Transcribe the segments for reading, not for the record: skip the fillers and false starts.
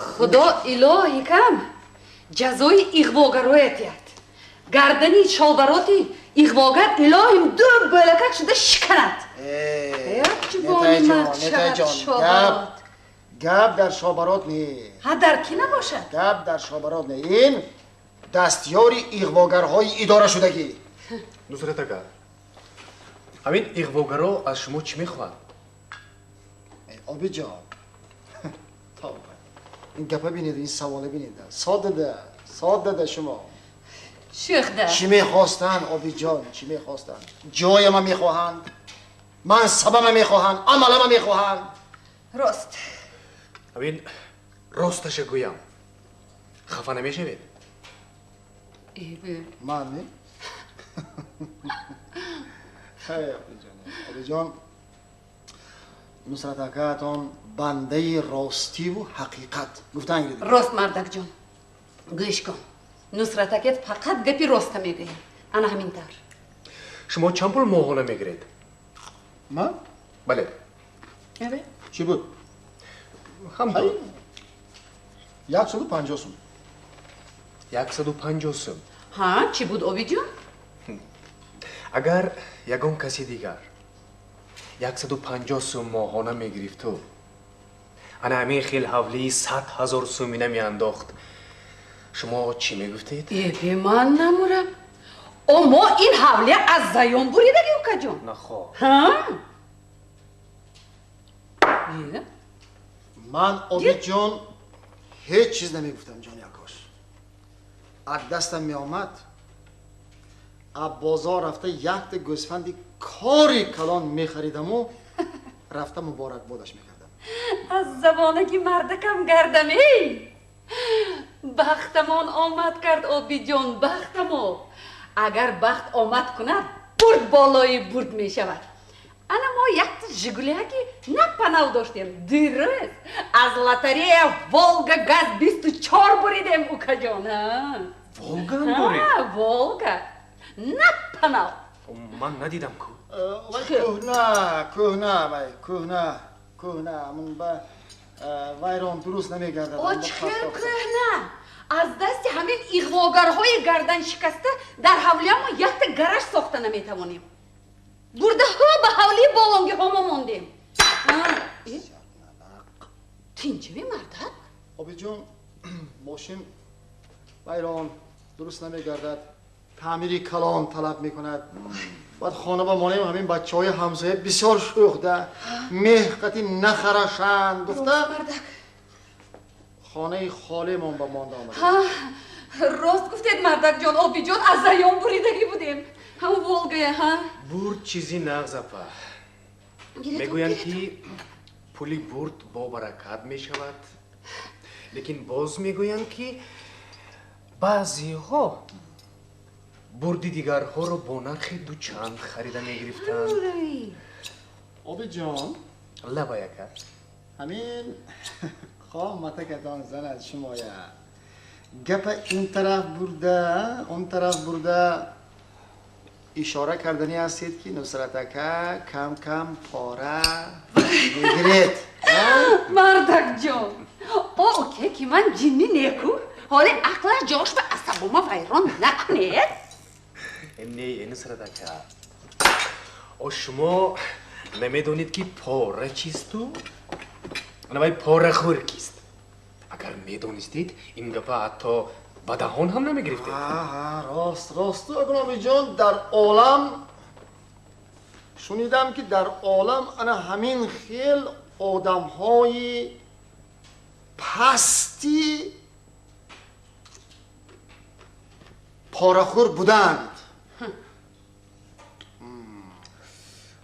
Худо илоҳи кам ҷазои иғвогароя диҳад. Гардани шолбароти иғвогар илоҳим ду бӯлакак шуда шиканад. Гап дар шобарот не. Ҳа, дар кӣ набошад? Гап дар шобарот не. Ин дастёри иғвогарҳои идорашудагӣ. Нусрат ака, ҳамин иғвогаро аз шумо чӣ мехоҳанд? Обиҷон, ин гапа бинед, ин савола бинед. Соддада, соддада шумо. Шӯхда. Чӣ мехостанд, Обиҷон, чӣ мехостанд? Ҷояма мехоҳанд, мансабама мехоҳанд, амалама мехоҳанд. Рост. Ҳамин росташа гӯям, хафа намешавед? Ман не? Хай, Обиҷон, Обиҷон, Нусрат акаатон бандаи ростиву ҳақиқат гуфтан гиред. Рост, мардакҷон, гӯш кун. Нусрат акет фақат гапи роста мегӯяд. Ана ҳамин тавр. Шумо чанд пул моҳона мегиред? Ман? Бале. Чӣ буд? Ҳамтур. 150 сум. 150 сум. Ҳа, чӣ буд, Обиҷон? Агар ягон каси дигар 150 сум моҳона мегирифту ана ҳамин хел ҳавлии 100 000 сумина меандохт, шумо чӣ мегуфтед? Эбе, ман намурам. О, мо ин ҳавлия аз заён буридаги, укаҷон. Нахо. Ҳа? Ман, Обиҷон, ҳеҷ чиз намегуфтам, ҷони акош. Аз дастам меомад, аз бозор рафта якта гӯсфанди кори калон мехаридаму рафта муборакбодаш мекардам. Аз забонаки мардакам гардам, эй! Бахтамон омад кард, Обиҷон, бахтамо. Агар бахт омад кунад, бурд болои бурд мешавад. Ана мо якта Жигуляки напанав доштем. Дуруст, аз лотарея Волга газ 24 буридем, укаҷон. Волгаам бурид? Волга. Напанав. Ман надидам ку. Кӯҳна, кӯҳна, вай, кӯҳна, кӯҳна. Ман ба вайрон дуруст намегардад. О, чӣ хел кӯҳна? Аз дасти ҳамин иғвогарҳои гарданшикаста дар ҳавлиямо якта гараж сохта наметавонем. Бурдаҳо ба ҳавлии болонгиҳо мо мондем. Тинҷиви, мардак? Обиҷон, мошин вайрон дуруст намегардад, таъмири калон талаб мекунад. Баъд хона ба монем, ҳамин бачаҳои ҳамсоя бисёр шӯхда, меҳқати нахарашанд гуфта, хонаи холемон ба монда омадем. Рост гуфтед, мардакҷон, Обиҷон, аз заён буридагӣ будем. Ҳамун Волгая, ҳа? Бурд чизи нағз, апа. Мегӯянд, ки пули бурд бобаракат мешавад, лекин боз мегӯянд, ки баъзеҳо бурди дигарҳоро бо нархи дучанд харида мегирифтанд. Обиҷон, лабай, ака. Ҳамин хоҳ матакатон занад шумоя. Гапа ин тараф бурда, он тараф бурда ишора карданӣ ҳастед, ки Нусрат ака кам-кам пора мегиред. Мардакҷон, о, оке, ки ман ҷинни неку, ҳоле ақлаш ҷош ба асабома вайрон накунед. Не, Нусрат ака, о, шумо намедонед, ки пора чисту ана вай порахӯр кист. Агар медонистед, ин гапа ҳатто ба даҳон ҳам намегирифтед. Рост, рост, Обиҷон, дар олам шунидам, ки дар олам ана ҳамин хел одамҳои пасти порахӯр буданд.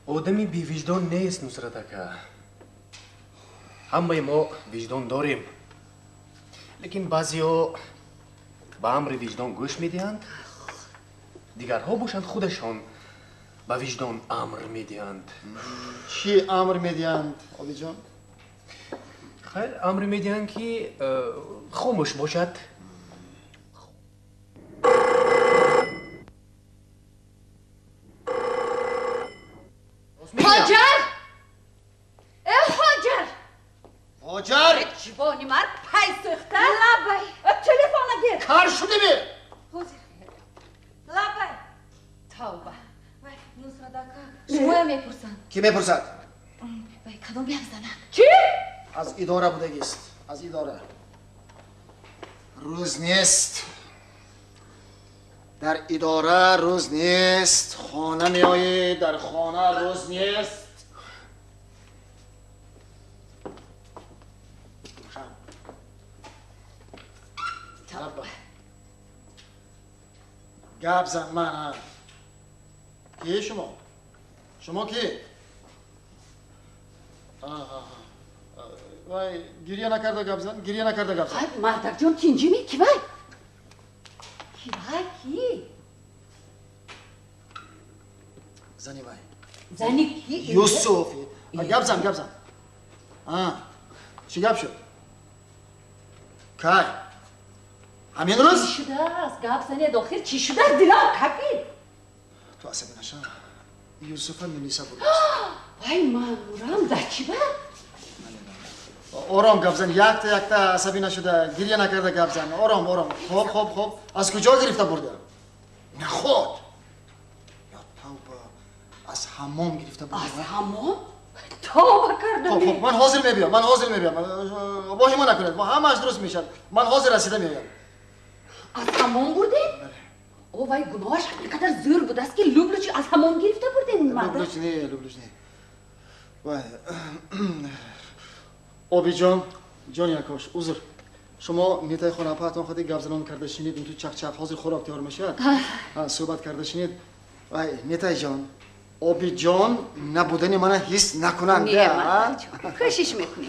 Одами бевиҷдон нест, Нусрат ака. Ҳамаи мо виҷдон дорем, лекин баъзеҳо ба амри виҷдон гӯш медиҳанд, дигарҳо бошанд, худашон ба виҷдон амр медиҳанд. Чӣ амр медиҳанд, Обиҷон? Хайр, амр медиҳанд, ки хомӯш бошад. Ҳоҷар! Э, Ҳоҷар! Ҳоҷар! Ҷивони мард пайсо Кар шудӣ? Ҳозир. Лаббай. Тавба. Вай, Нусрат ака, шумоя мепурсанд. Кӣ мепурсад? Вай, кадом як занак? Чӣ? Аз идора будагист, аз идора. Рӯз нест, дар идора рӯз нест, хона меоӣ, дар хона рӯз нест. Гап зан. Ман ки? Шумо, шумо ки? Вай, гирья накарда гап зан, гирья накарда гап зан. Мардакҷон, тинҷими? Ки вай, ки вай, ки? Зани вай. Зани ки? Юсуф. Гап зан, гап зан. Чӣ гап шуд? Кай, ҳамин рӯз? Чӣ шудааст? Гап занед, охир чӣ шудааст? Дилам капид. Ту асабӣ наша. Юсуфа милиса бурдааст. Вай, ман мурам, дар чӣ ба? Ором гап зан, якта якта, асабӣ нашуда, гирья накарда гап зан, ором, ором. Хоб, хоб, хоб, аз куҷо гирифта бурда? Наход, ё тавба, аз ҳаммом гирифта бурда. Аз ҳаммом? Тавба кардам. Хоб, хоб, ман ҳозир мебиём, ман ҳозир мебиём, воҳима накунед, ҳамааш дуруст мешавад, ман ҳозир расида меоям. Аз ҳаммом бурдем? О, вай, гуноҳаш ин қадар зӯр будааст, ки лублучи аз ҳаммом гирифта бурдем? Лублуч не, лублуч не. Вай, Обиҷон, ҷони акош, узр, шумо нитаи хонапаатон ходи гап занон карда шинед, инту чақчақ, ҳозир хӯрок тайёр мешавад, суҳбат карда шинед. Вай, нитайҷон, Обиҷон набудани мана ҳис накунанд. Кӯшиш мекунем.